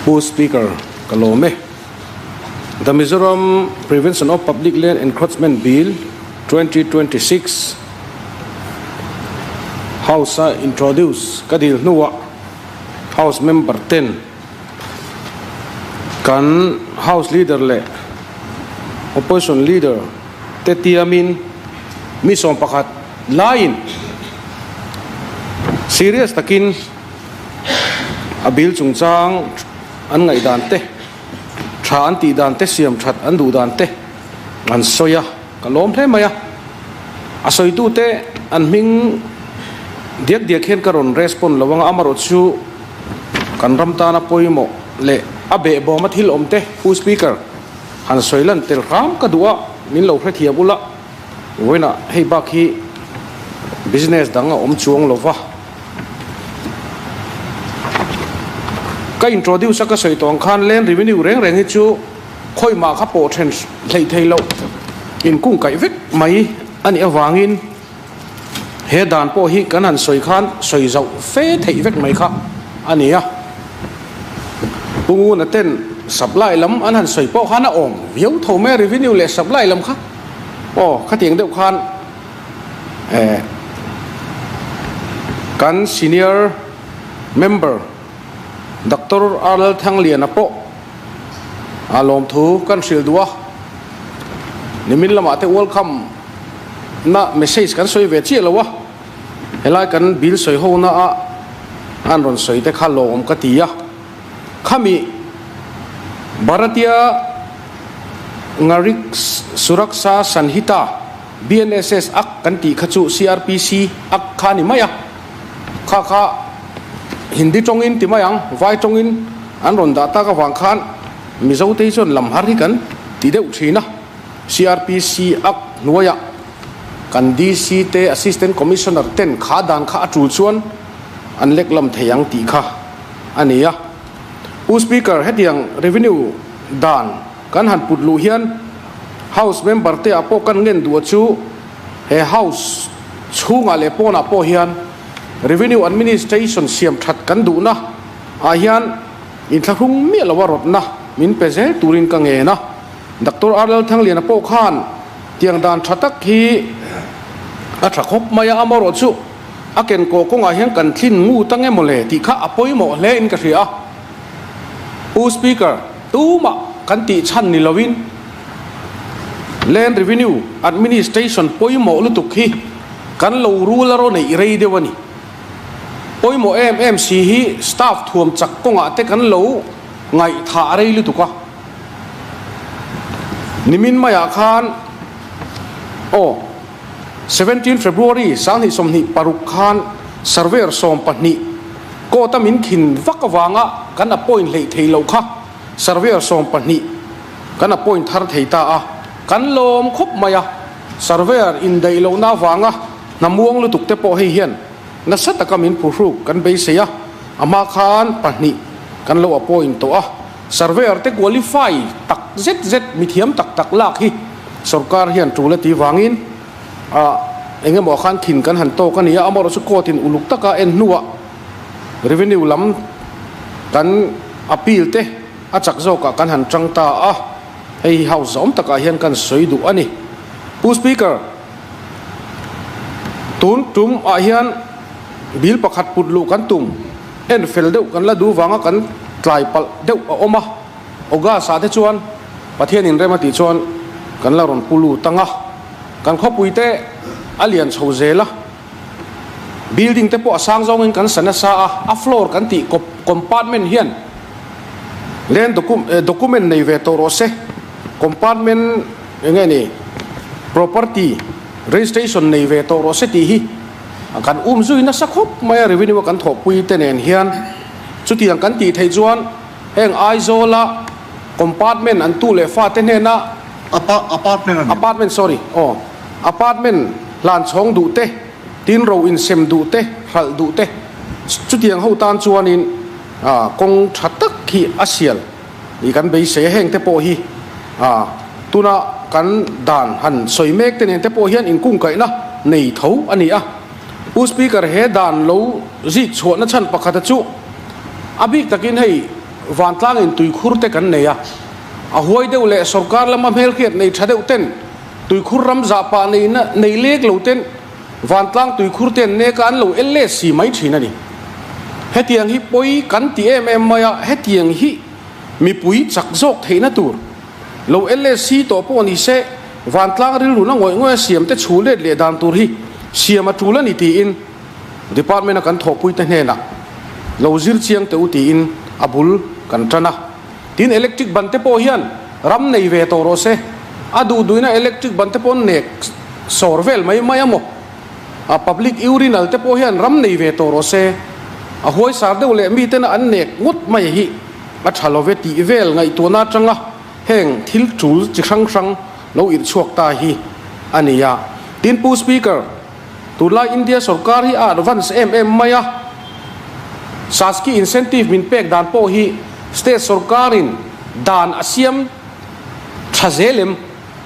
Pu Speaker, ka lawm e. The Mizoram Prevention of Public Land Encroachment Bill, 2026 House-a introduce ka dil hnuah House member ten kan House Leader leh Opposition Leader te tiamin mi 11 laiin serious takin a bill chungchang an ngaihdan te, tha an tih dan te, siam that an duh dan te an sawi a, ka lawm hle mai a. A sawitute an hming diak diak hian ka rawn respond lo ang a, amarawhchu kan ram tana pawimawh leh a behbawma thil awm te Pu Speaker, Han sawi lan tel hram ka duh a, min lo hrethiam ula, vawiinah hei bak hi business dang a awm chuang lo va. Ka introduce a ka sawi tawh ang khan land revenue reng reng hi chu khawi mah kha pawh then hleih thei loh inkung kaih vek mai a nih avangin he dan pawh hi kan han sawi khan sawi zauh fe theih vek mai kha a ni a. Pu Nguna ten supply lam an han sawi pawh khan a awm viau tho mai a, revenue leh supply lam kha aw khatiang deuh khan eh kan senior member Doctor Arlal Thangliana pawh a lawmthu kan hrilh duh a, nimin lamah te welcome na message kan sawi ve chiah lo a, helai kan bill sawi ho na a an rawn sawi te kha lawm ka ti a, khami Bharatiya Ngarik Suraksha Sanhita, BNSS, Act kan tih kha chu CRPC Act kha a ni mai a, kha kha Hindi tawngin ti mai ang, vai tawngin an rawn dah tak avang khan Mizote hi chuan lam har hi kan ti deuh thin a. CRPC Act hnuaiah kan DC te Assistant Commissioner ten kha dan kha a tul chuan an lek lam thei ang tih kha a ni a. Pu Speaker, hetiang Revenue dan kan han put luh hian House member te ah pawh kan ngen duh a chu he House chhungah leh pawnah pawh hian Revenue Administration siam that kan duhna ah hian inthlahrung miah loa rawtna min pe zel turin ka ngen a. Doctor R Lalthangliana pawh khan tiang dan tha tak hi a tha khawp mai a, amaherawhchu a ken kawh kawngah hian kan thlin ngut ang emaw le tih kha a pawimawh hle in ka hria a. Pu Speaker, tumah kan tih chhan ni loin Land Revenue Administration pawimawh lutuk hi kan lo rul a raw neih rei deuh a ni. Pawimawh em em si hi staff thuam chak kawngah te kan lo ngaihthah rei lutuk a. Nimin maiah khan aw 17 February 2026 khan Surveyor 12 court a min khin vak avanga kan appoint hleih thei loh kha Surveyor 12 kan appoint thar thei ta a, kan lawm khawp mai a, Surveyor indaih lohna avanga hna muang lutuk te pawh hei hian nasa taka min phuhruk kan beisei a, a hma khan pahnih kan lo appoint tawh a. Surveyor te qualify tak zet zet mithiam tak tak lak hi sorkar hian tul a ti vangin ah eng emaw khan thin kan han tawk a ni a, amaherawhchu court in uluk taka en hnuah revenue lam kan appeal te a chak zawkah kan han tang ta a, hei hi house zawm takah hian kan sawi duh a ni. Pu Speaker, tun tum ah hian bill pakhat put luh kan tum. En fel deuh kan la duh vanga kan tlai palh deuh a awm a, August ah te chuan Pathian in rem a tih chuan kan la rawn pu lut ang a, kan khawpui te a lian chho zel a, building te pawh a sang zawngin kan sa nasa a, a floor kan tih compartment hian land document nei ve tawh rawh se, compartment eng nge ni property registration nei ve tawh rawh se tih hi. Kan um zui nasa khawp mai a, revenue a kan thawhpui te nen hian chutiang kan tih theih chuan heng Aizawla compartment an tu leh fate hnena Apartment a ni. Apartment sorry aw apartment hlan chhawng duh te, tin ro insem duh te, hralh duh te chutiang ho tan chuanin kawng tha tak hi a sial i kan beisei a, heng te pawh hi tuna kan dan han sawi mek te nen te pawh hian inkungkaihna nei tho a ni a. Pu Speaker he dan lo zik chhuahna chhan pakhata chu a bik takin hei vantlangin tuikhur te kan nei a, a huai deuh leh sorkar lama hmelhriat nei tha deuh ten tuikhur ram zahpah neina nei lek lo ten vantlang tuikhur te an nek a an lo el let si mai thin a ni. Hetiang hi pawi kan ti em em mai a, hetiang hi mipui chak zawk theihna tur lo el let si tawh pawh ni se vantlang rilruna ngawih ngawih a siam te chhu let leh dan tur hi siam a tul a ni tiin Department a kan thawhpui te hnenah lo zir chiang teh u tiin a bul kan tan a. Tin electric ban te pawh hian ram nei ve tawh rawh se, a duh duhina electric ban te pawh nek sawr vel mai mai a maw? A public urinal te pawh hian ram nei ve tawh rawh se, a huaisar deuh leh mitena an nek ngawt mai hi a tha lo ve tih vel ngaihtuahna atanga heng thil tul chi hrang hrang lo irh chhuak ta hi a ni a. Tin Pu Speaker, tunlai India sorkar hi a advance em em mai a, Saski incentive min pek dan pawh hi state sorkarin dan a siam tha zel em?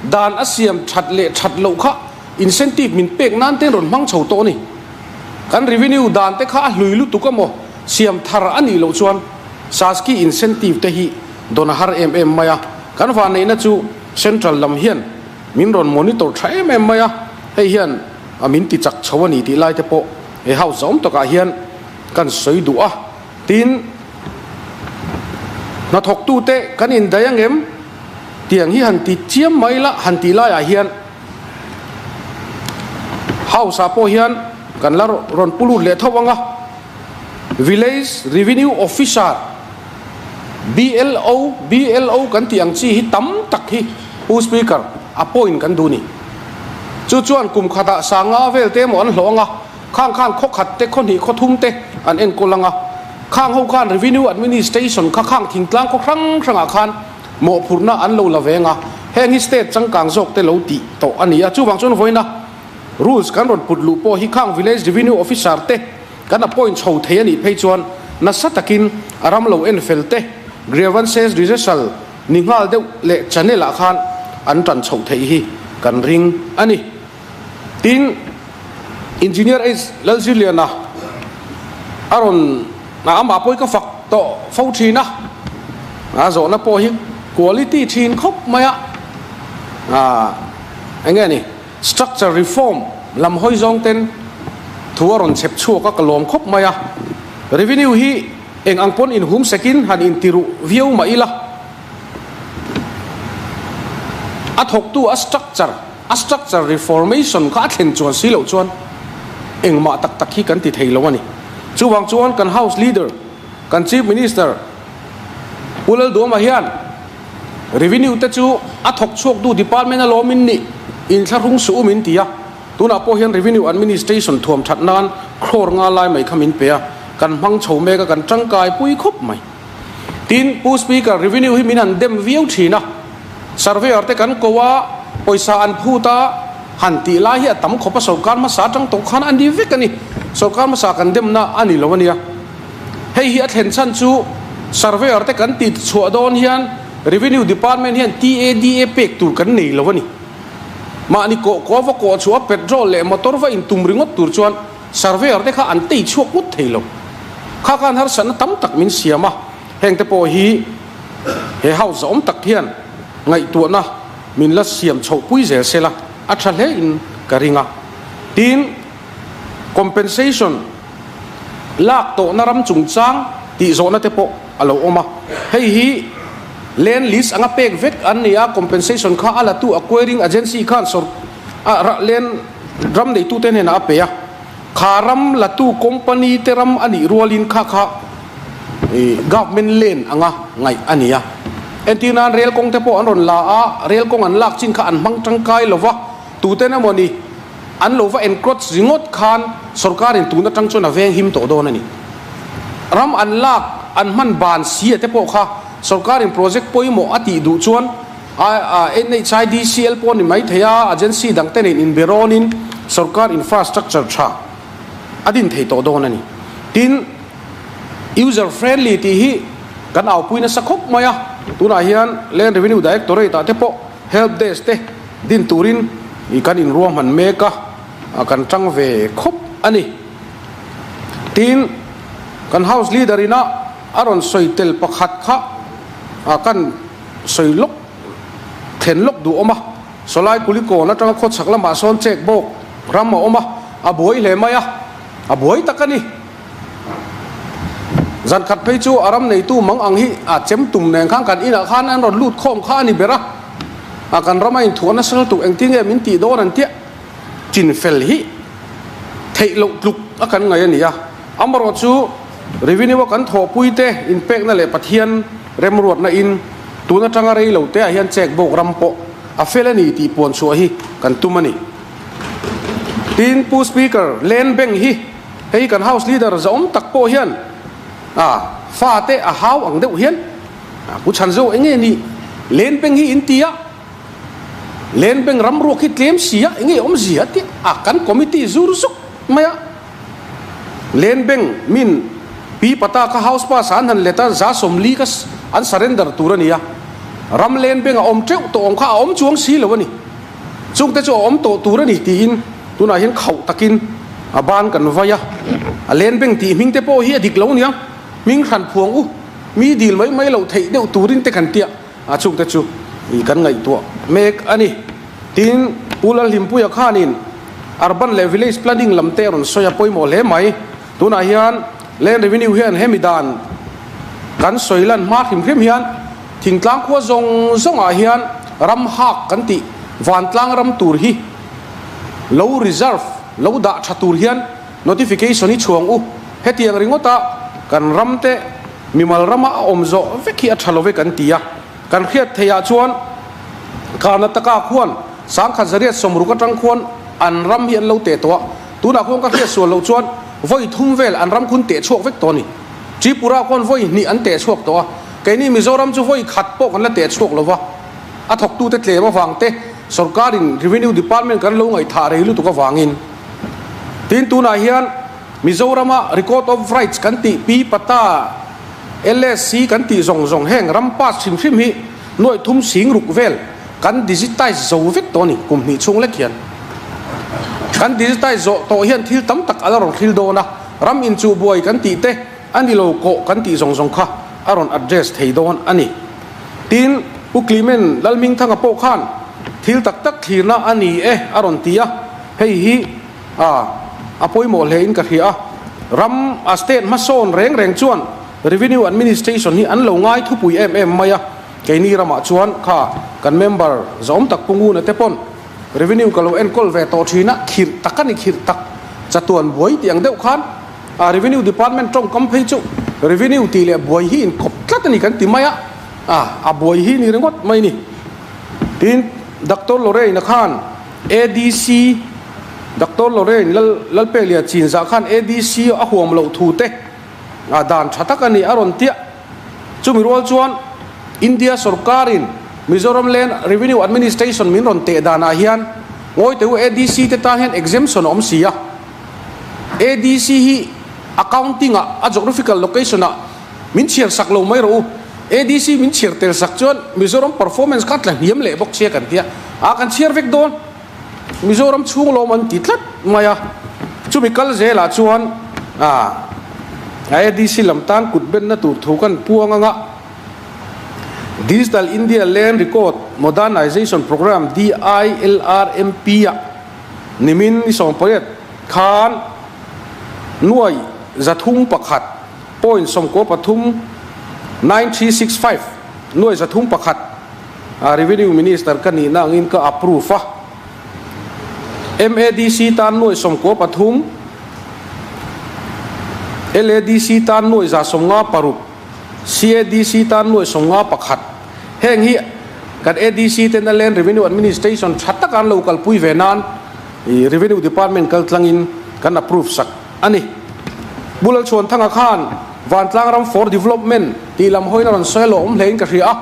Dan a siam that leh that loh kha incentive min pek nan ten rawn hmang chho tawh a ni. Kan revenue dan te kha a hlui lutuk a maw? Siam thar a nih loh chuan Saski incentive te hi dawn a har em em mai a, kan vanneihna chu central lam hian min rawn monitor tha em em mai a, hei hian a min ti chak chho a ni tih lai te pawh he house zawm takah hian kan sawi duh a. Tin, hnathawktute kan indaih angem tiang hi han ti chiam mai la, han tih laiah hian house ah pawh hian kan la rawn pu lut leh tho ang a, Village Revenue Officer, BLO, BLO kan tih ang chi hi tam tak hi Pu Speaker a point kan duh ni. Chu chuan kum khatah sanga vel te emaw an hlawh ang a, Khang khan khaw khat te, khaw hnih, khaw thum te an enkawl ang a. Khang ho khan Revenue Administration kha khang thingtlang khaw hrang hrangah khan mawhphurhna an lo la veng a. Heng hi state changkang zawk te lo tih tawh a ni a. Chuvang chuan vawiina rules kan rawn put luh pawh hi khang Village Revenue Officer te kan appoint chho thei a nih phei chuan nasa takin a ram lo enfel te grievances redressal ni nghal deuh leh channel ah khan an tan chhoh theih hi kan ring a ni. Tin, Engineer H. Lalzirliana a rawn a amah pawh hi ka fak tawh fo thin a, a zawhna pawh hi quality thin khawp mai a, eng nge ni structure reform lam hawi zawng ten thu a rawn chhep chhuak a ka lawm khawp mai a, revenue hi eng ang pawn inhum sekin han intiruh viau mah ila a thawktu a structure A structure reformation kha a thlen chuan si loh chuan engmah tak tak hi kan ti thei lo a ni. Chuvang chuan kan House Leader, kan Chief Minister Pu Lalduama hian Revenue te chu a thawk chhuak du department a lawmin nih inthlahrung suh u min ti a. Tunah pawh hian Revenue Administration thuam that nan crore nga lai mai kha min pe a, kan hmang chho mek a, kan tangkai pui khawp mai. Tin, Pu Speaker, Revenue hi min han dem viau thin a, Surveyor te kan ko a, pawisa an phut a, han tih lai hi a tam khawp a, sorkar hmasa atang tawh khan a ni vek a ni. Sorkar hmasa kan demna a ni lo a nia. Hei hi a thlen chhan chu Surveyor te kan tih chhuah dawn hian Revenue Department hian TADA pek tur kan nei lo a ni. Mahni kawh kawh va kawh chhuah a petrol leh motor va intum ringawt tur chuan Surveyor te kha an tei chhuak ngawt thei lo. Kha khan harsatna tam tak min siam a, heng te pawh hi he house zawm tak hian ngaihtuahna min la siam chhoh pui zel se la a tha hle in ka ring a. Tin, compensation lak tawhna ram chungchang tih zawhna te pawh a lo awm a. Hei hi land lease anga pek vek an ni a, compensation kha a latu acquiring agency khan sawr a land ram neitute hnenah a pe a, kha ram latu company te ram a nih rualin kha kha government land anga ngaih a ni a. Entir nan rel kawng te pawh an rawn la a, rel kawng an lak chin kha an hmang tangkai lo va, tuten emawni an lo va encroach ringawt khan sorkarin tun atang chuan a veng him tawh dawn a ni. Ram an lak an hman ban si a te pawh kha sorkarin project pawimawh a tih duh chuan NHIDCL pawh ni mai thei a, agency dang te nen inbe rawnin sorkar infrastructure tha a din thei tawh dawn a ni. Tin, user friendly tih hi kan aupui nasa khawp mai a, tunah hian Land Revenue Directorate ah te pawh help desk te din turin kan inruahman mek a, kan tang ve khawp. a ni. Tin, kan House Leader ina a rawn sawi tel pakhat kha kan sawi lawk thlen lawk duh awm a. Sawlai Kulikawn atanga khawchhak lamah sawn chek bawk ram a awm a, a buai hle mai a, a buai tak a ni. Zan khat phei chu a ram neitu mang ang hi a chem tum nen khan kan inah khan an rawn lut khawm kha a ni ber a, a kan rama inthuah nasa lutuk engtin nge min tih dawn an tia chin fel hi theih loh tluk a kan ngaih a ni a. Amarawh chu revenue a kan thawhpui te inpekna leh Pathian remruatna in tun atanga rei lo te ah hian chek bawk ram pawh a fel a ni tih puan chhuah hi kan tum a ni. Tin, Pu Speaker, Land Bank hi hei kan House Leader zahawm tak pawh hian a fate a hau ang deuh hian Pu Chhanzo eng nge ni Land Bank hi in ti a, Land Bank ram ruak hi tlem si a eng nge awmzia tih a kan committee zur zuk mai a. Land Bank min Pi Pata kha House Pass ah an han let a, 140 kha an surrender tur a ni a, ram Land Bank a awm teuh tawh ang kha a awm chuang si lo a ni. Chungte chu a awm tawh tur a ni tiin tunah hian khauh takin a ban kan vai a, a Land Bank tih hming te pawh hi a dik lo nia, hming hran phuang u, mi dil mai mai loh theih deuh turin te kan tia a, chungte chu kan ngaihtuah mek a ni. Tin, Pu Lalhlimpuia khanin Urban leh Village Planning lam te a rawn sawi a pawimawh hle mai. Tunah hian Land Revenue hian hemi dan kan sawi lan hma hrim hrim hian thingtlang khua zawng zawngah hian ram hak kan tih vantlang ram tur hi lo reserve, lo dah tha tur hian notification hi chhuang u. Hetiang ringawta kan ram te mimal rama a awm zawh vek hi a tha lo ve kan ti a. Kan hriat theihah chuan Karnataka khuan 1860 atang khuan an ram hi an lo teh tawh a, tunah khuan ka hriat sual loh chuan vawi thum vel an ram khun teh chhuak vek tawh a ni. Tripura khuan vawi hnih an teh chhuak tawh a, keini Mizoram chu vawi khat pawh kan la teh chhuak lo va, a thawktute tlem avang te sorkarin Revenue Department kan lo ngaihthah rei lutuk avangin. Tin, tunah hian Mizorama Record of Rights kan tih Pi Pata, LSC kan tih zawng zawng heng ram pass hrim hrim hi nuaih thum sing ruk vel kan digitize zo vek tawh a ni kum hnih chhung lek hian. Kan digitize zawh tawh hian thil tam tak a la rawn hril dawn a, ram inchuh buai kan tih te a ni lo kawh kan tih zawng zawng kha a rawn address thei dawn a ni. Tin, Pu Clement Lalhmingthanga pawh khan thil tak tak thlirna a ni e a rawn ti a, hei hi A, a pawimawh hle in ka hria a, ram a state hmasawn reng reng chuan Revenue Administration hi an lo ngai thupui em em mai a, keini ramah chuan kha kan member zawm tak Pu Nguna te pawn Revenue ka lo enkawl ve tawh thin a, khirh tak a ni khirh tak, chatuan buai tih ang deuh khan a Revenue Department tawngkam phei chu Revenue tih leh buai hi inkawp tlat a ni kan ti mai a, a, a buai hi ni ringawt mai ni. Tin, Doctor Lorraine-a khan ADC, Doctor Lorraine Lal Lalpelia Chinzah khan ADC a huam loh thu te a dan tha tak a ni a rawn tiah. Chumi rual chuan India sorkarin Mizoram Land Revenue Administration min rawn teh danah hian ngawi teh u ADC te tan hian exemption a awm si a. ADC hi accounting ah a geographical location ah min chhiar sak lo mai rawh u. ADC min chhiar tel sak chuan Mizoram performance kha tla hniam leh bawk sia kan tia. A kan chhiar vek dawn. Mizoram chhung lawm an ti tlat mai a. Chumi kal zelah chuan a ADC lam tan kut benna tur thu kan puang anga Digital India Land Record Modernization Programme, DILRMP, ah nimin ni 18 khan nuai 301 point 93, 9365, nuai 301 a Revenue Minister ka nihna angin ka approve a. MADC tan nuai 93, LADC tan nuai 156, CADC tan nuai 51. Heng hi kan ADC tena Land Revenue Administration tha taka an lo kalpui ve nan Revenue Department kaltlangin kan approve sak a ni. Pu Lalchhuanthanga khan Vantlang ram for development tih lam hawiin a rawn sawi a lawmawm hlein ka hria a.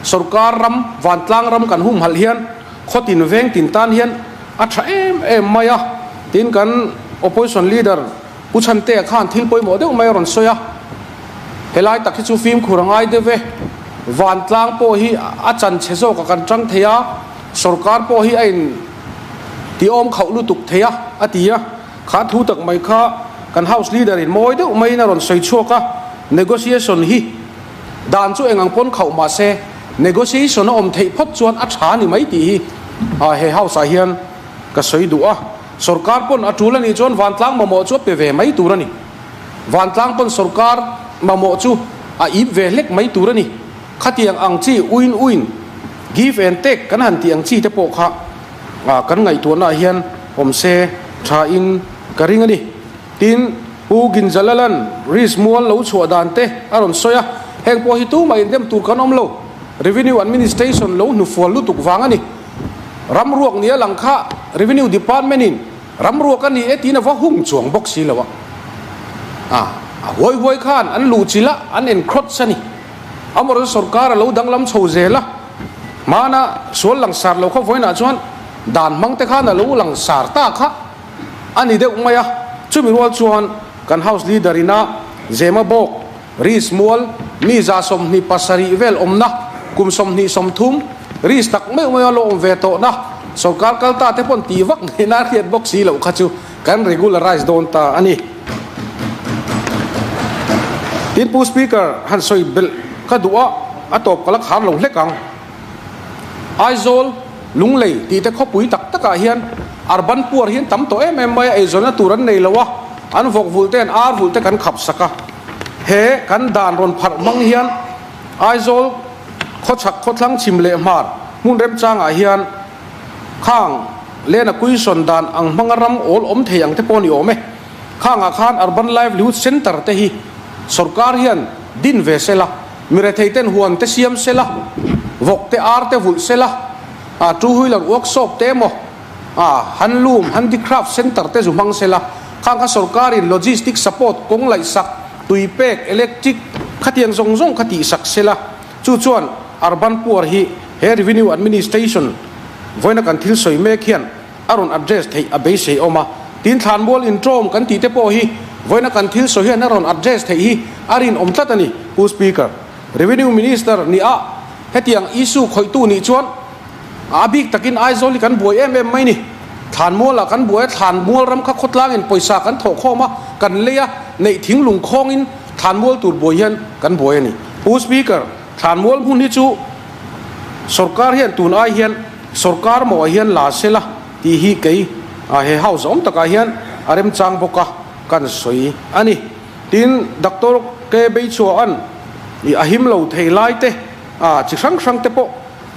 Sorkar ram, Vantlang ram kan humhalh hian khawtin veng tin tan hian a tha em em mai a, tiin kan Opposition Leader Pu Chhantea khan thil pawimawh deuh mai a rawn sawi a. Helai tak hi chu fimkhur a ngai deuh e. Vantlang pawh hi a chan chhe zawk a kan tang thei a, sorkar pawh hi a in ti awm khauh lutuk thei a, a ti a. Kha thu tak mai kha kan House Leader in mawi deuh maiin a rawn sawi chhuak a, negotiation hi dan chu eng ang pawn khauh mah se negotiation a awm theih phawt chuan a tha ni mai tih hi he House ah hian ka sawi duh a. Sorkar pawn a tul a nih chuan vantlang mamawh chu a pe ve mai tur a ni. Vantlang pawn sorkar mamawh chu a ip ve hlek mai tur a ni. Khatiang ang chi win-win, give and take kan han tih ang chi te pawh kha kan ngaihtuahnaah hian awm se tha in ka ring a ni. Tin, Pu Ginjalala'n Risk mual lo chhuah dan te a rawn sawi a, heng pawh hi tumah indem tur kan awm lo, Revenue Administration lo hnufual lutuk vang a ni. Ram ruak nia lang kha Revenue Department in ram ruak a ni e tiin a va hung chuang bawk si lo a. A huai huai khan an luhchilh a, an encroach a ni. Amaherawhchu sorkar a lo danglam chho zel a, hmana sual langsar lo kha vawiinah chuan dan hmang te khan a lo langsar ta kha a ni deuh mai a. Chumi rual chuan kan House Leader ina Zema Bawk, Risk Mual, mi 27 vel awmna, kum 23 risk tak meuh meuha lo awm ve tawhna sorkar kal ta te pawn tih vak ngeina a hriat bawk si loh kha chu kan regularize dawn ta a ni. Tin Pu Speaker han sawi belh ka duh a, a tawp ka la khar lo hlek ang. Aizawl, Lunglei tih te khawpui tak takah hian urban poor hi an tam tawh em em mai a, eizawnna tur an nei lo a, an vawk vulh te an ar vulh te kan khap sak a. He kan dan rawn pharh hmang hian Aizawl khawchhak khawthlang chhim leh hmar hmun remchangah hian khang Lena Kuisawn dan ang hmanga ram awl awm thei ang te pawh a ni awm e. Khangah khan Urban Livelihood Centre te hi sorkar hian din ve sela, mi rethei ten huan te siam sela, vawk te ar te vulh sela, ah two wheeler workshop te emaw, ah handloom, handicraft centre te zu hmang sela, khang kha sorkarin logistic support kawng laihsak, tui pek, electric khatiang zawng zawng kha tihsak sela, chu chuan urban poor hi he revenue administration vawiina kan thil sawi mek hian a rawn address theih a beisei awm a, tin thlanmual intawm kan tih te pawh hi vawiina kan thil sawi hian a rawn address theih hi a rinawm tlat a ni, Pu Speaker. Revenue Minister ni a hetiang issue khawihtu nih chuan a bik takin Aizawl hi kan buai em em mai ni. Thlanmualah kan buai a, thlanmual ram kha khawtlangin pawisa kan thawhkhawm a, kan lei a, neih thinglung khawngin thlanmual tur buai hian kan buai a ni. Pu Speaker, thlanmual hmun hi chu sorkar hian tun ai hian Sorkar mawh hian la sela tih hi kei he house awm takah hian a remchang bawk a kan sawi a ni. Tin, Doctor K Beichhua'n i a him lo thei lai te chi hrang hrang te pawh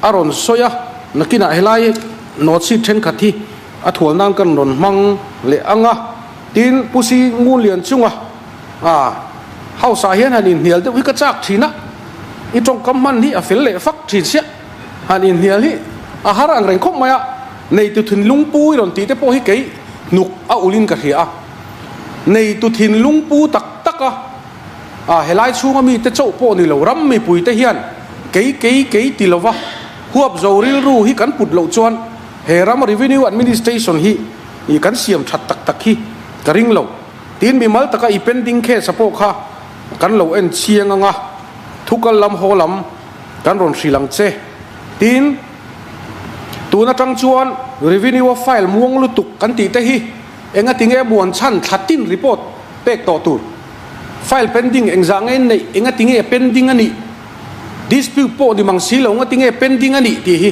a rawn sawi a, nakinah helai note sheet thenkhat hi a thual nan kan rawn hmang leh ang a. Tin, Pu Si Ngunlian chunga house ah hian han inhnial deuh hi ka chak thin a, i tawngkam hman hi a fel leh fak thin sia. Han inhnial hi a har ang reng khawp mai a, neitu thinlung pu i rawn tih te pawh hi kei hnuk a ulin ka hria a. Neitu thinlung pu tak tak a, a helai chhunga mite chauh pawh ni lo ram mipui te hian kei kei kei ti lova huap zo rilru hi kan put loh chuan he ram revenue administration hi i kan siam that tak tak hi ka ring lo. Tin mimal taka i pending case a pawh kha kan lo en chiang anga thukal lam haw lam Kan rawn hrilh ang che. Tin, tun atang chuan revenue a file muang lutuk kan tih te hi engati nge muan chhan thla tin report pek tawh tur. File pending engzah nge neih, engati nge pending a nih, dispute pawh ni mang si lo ngati nge pending a nih tih hi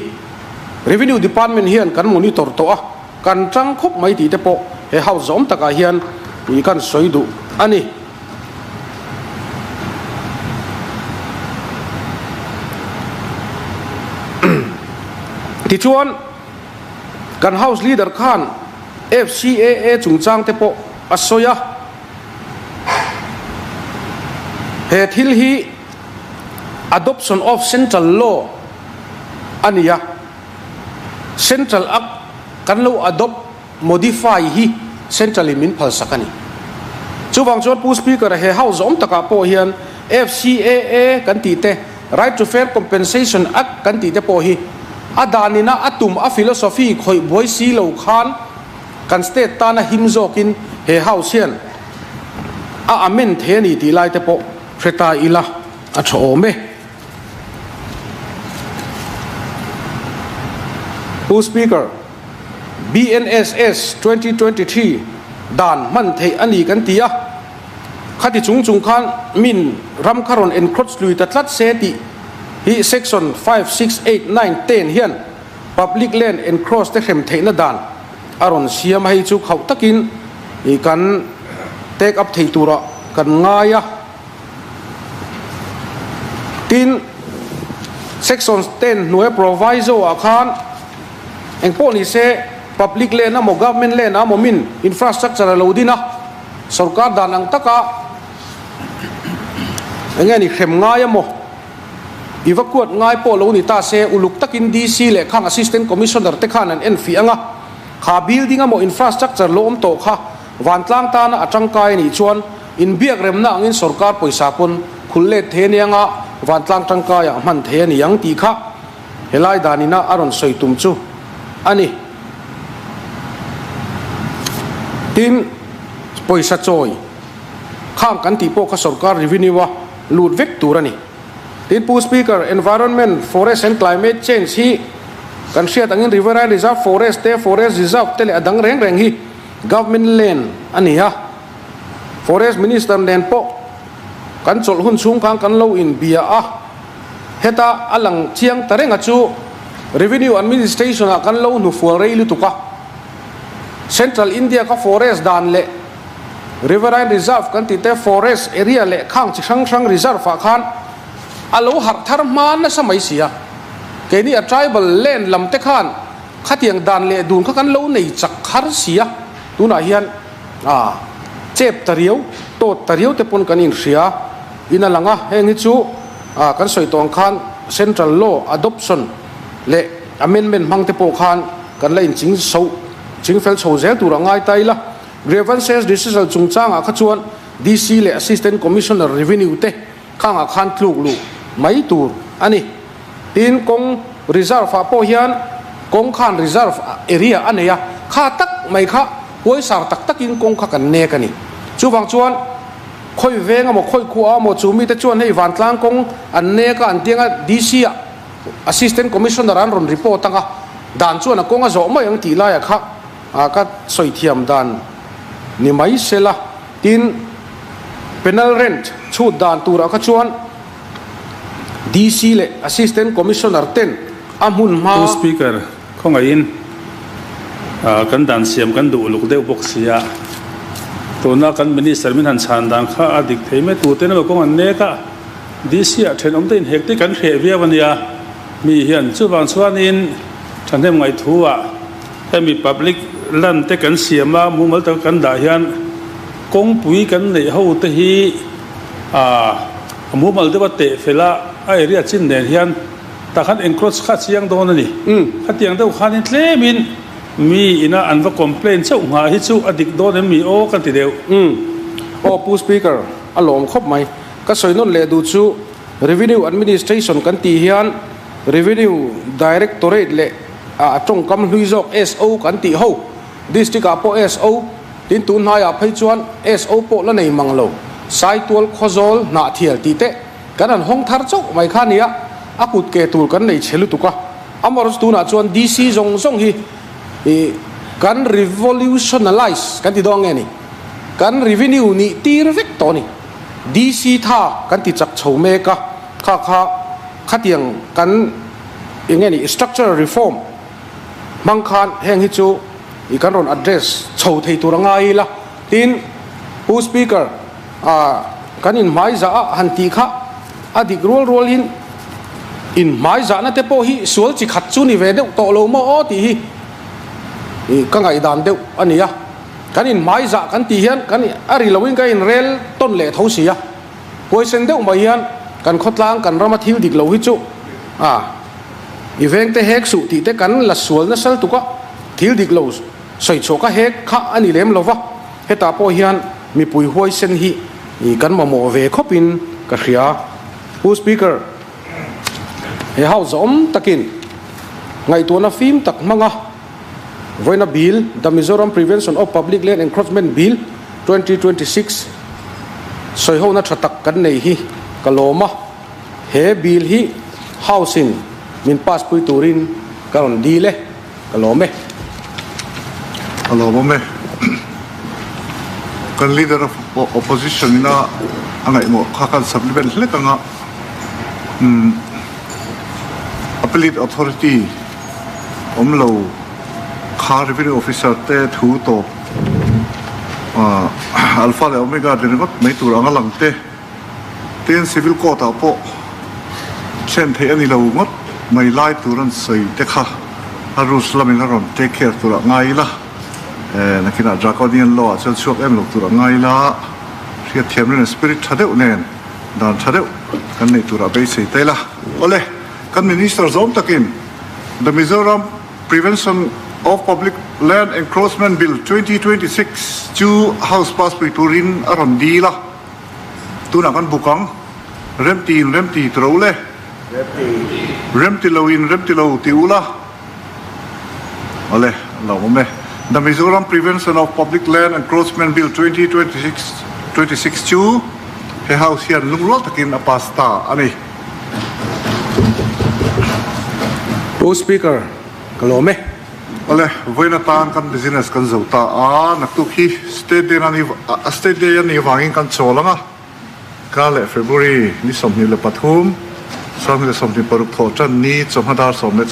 revenue department hian kan monitor tawh a, kan tang khawp mai tih te pawh he house zawm takah hian kan sawi duh a ni. Tichuan, kan House Leader khan FCAA chungchang te pawh a sawi a, he thil hi Adoption of Central Law a ni a, Central Act kan lo adopt Modify hi Central in min phalsak a ni. Chuvang chuan Pu Speaker he House zawm takah pawh hian FCAA kan tih te, Right to Fair Compensation Act kan tih te pawh hi a danina a tum a philosophy khawih buai si lo khan kan state tana him zawkin he House hian a amend thei a ni tih lai te pawh hre ta ila a tha awm e. Pu Speaker. BNSS 2023. dan hman theih a ni kan ti a, khati chung chung khan min ram kha rawn encroach lui ta tlat se tih hi section 5, 6, 8, 9, 10 hian public land encroach te hrem theihna dan a rawn siam a, hei chu khauh takin kan take up thei turah kan ngai a. Tin, Section 10 hnuaia proviso ah khan eng pawh ni se public land emaw government land ah emaw min infrastructure a lo din a, sorkar dan ang taka eng nge ni hrem ngai emaw evacuate ngai pawh lo ni ta se uluk takin DC leh khang Assistant Commissioner te khan an enfiah ang a, kha building emaw infrastructure lo awm tawh kha Vantlang tana a tangkai a nih chuan inbiak remna angin sorkar pawisa pawn khul let thei a nia nga vantlang tangkaiah hman thei a ni ang tih kha helai danina a rawn sawi tum chu a ni. Tin, pawisa chawi khang kan tih pawh kha sorkar revenue a lut vek tur a ni. Tin, Pu Speaker, Environment, Forest and Climate Change hi kan hriat angin Riverine Reserve Forest te, Forest Reserve te leh a dang reng reng hi Government land a ni a, Forest Minister nen pawh kan chawlh hun chhung khan kan lo inbia a, heta a lang chiang ta reng a chu Revenue Administration ah kan lo hnufual rei lutuk a, Central India kha Forest dan leh Riverine Reserve kan tih te Forest area leh khang chi hrang hrang reserve ah khan a lo harh thar hma nasa mai si a, keini a tribal land lam te khan Khatiang dan leh dun kha kan lo nei chak har si a, tunah hian a chep ta riau, tawt ta riau te pawn kan inhria in a lang a, heng hi chu a kan sawi tawh ang khan Central Law Adoption leh Amendment hmang te pawh khan kan la inching so ching fel chho zel tur a ngai ta ila. Grievances Dismissal chungchangah kha chuan DC leh Assistant Commissioner Revenue te khangah khan tluk luh mai tur a ni. Tin, kawng reserve ah pawh hian kawng khan reserve area a nei a, kha tak mai kha huaisar tak takin kawng kha kan nek a ni. Chuvang chuan khawi veng emaw khawi khua emaw chu mite chuan hei vantlang kawng an nek a, an tiang a, DC ah Assistant Commissioner an rawn report ang a, dan chuan a kawng a zawh mai ang tih laiah kha ka sawi thiam dan ni mai sela. Tin, penal rent chhut dan turah kha chuan DC leh Assistant Commissioner ten a hmun hma. Pu Speaker, khawngaihin kan dan siam kan duh uluk deuh bawk si a, tuna kan Minister min han chhan dan kha a dik thei mai tur ten emaw kawng an nek a, DC ah thenawm te inhek te kan hreh viau a nia, mi hian chuvang chuanin thahnem ngaihthu ah hemi public land te kan siam a, mumal taka kan dah hian kawngpui kan neih ho te hi a mumal deuh a teh fel a, a area chin nen hian tah khan encroach kha a chiang dawn a ni. Khatiang deuh khanin tlemin mi ina an va complain chauh nghah hi chu a dik dawn em mi aw ka ti deuh. Aw Pu Speaker, a lawm khawp mai. Ka sawi nawn leh duh chu Revenue Administration kan tih hian Revenue Directorate leh a tawngkam hlui zawk SO kan tih ho, District ah pawh SO, Tin tun hnaiah phei chuan SO pawh la nei mang lo, Saitual Khawzawl Hnahthial tih te kan han hawng thar chauh mai kha nia, a kut ke tur kan nei chhe lutuk a. Amaherawhchu tunah chuan DC zawng zawng hi ih kan revolutionalise kan ti dawn nge ni, kan revenue nih tir vek tawh a ni. DC tha kan ti chak chho mek a, kha kha khatiang kan eng nge ni structural reform hmang khan heng hi chu I kan rawn address chho thei tur a ngai ila. Tin, Pu Speaker, ah kan inhmai zah a han tih kha a dik rual rualin inhmai zahna te pawh hi sual chi khat chu ni ve deuh tawh lo maw aw tih hi i ka ngaihdan deuh a ni a. Kan inhmai zah kan tih hian kan a ri loin kan inrel tawn leh tho si a. Huaisen deuh mai hian kan khawtlang kan rama thil dik lo hi chu ah I vengte hek suh tih te kan la sual nasal tuk a, thil dik lo sawi chhuah ka hek kha a ni lem lo va, hetah pawh hian mipui huaisen hi kan mamawh ve khawpin ka hria. Pu Speaker, he House zawm takin ngaihtuahna fim tak hmanga vawiina Bill, The Mizoram Prevention of Public Land Encroachment Bill, 2026 sawihona tha tak kan nei hi ka lawm a. He bill hi House in min pass pui turin ka rawn dil e, ka lawm e. Ka lawm awm e. Kan Leader of Opposition ina a ngaihmawh kha kan supplement hlek anga umm Appellate Authority awm lo kha Revenue Officer te thu tawp Alpha leh Omega ni ringawt mai tur anga lang te Tin, Civil Court ah pawh thlen theih a ni lo ngawt mai lai tur an sawi te kha a rules lamin a rawn take care tur ah ngai ila, nakinah Draconian law ah chuan chhuak em lo tur ah ngai ila, hriatthiam nen spirit tha deuh nen dan tha deuh kan nei tur ah beisei ta ila. Awle, kan Minister zawm takin The Mizoram Prevention of Public Land Encroachment Bill 2026 chu House pass pui turin a rawn dil a. Tunah kan buk ang. Remti in remti ti ro le. Remti lo in remti lo ti u la. Awle, a lo awm e. The Mizoram Prevention of Public Land Encroachment Bill 2026 26 chu he House hian lungrual takin a pass ta a ni. Pu Speaker, ka lawm e. Awle, vawiin atan kan business kan zo ta a, naktuk hi State Day ani State Day anih avangin kan chawl ang a, ka leh February ni 23, 2026 thawh tan ni chawhma dar 10.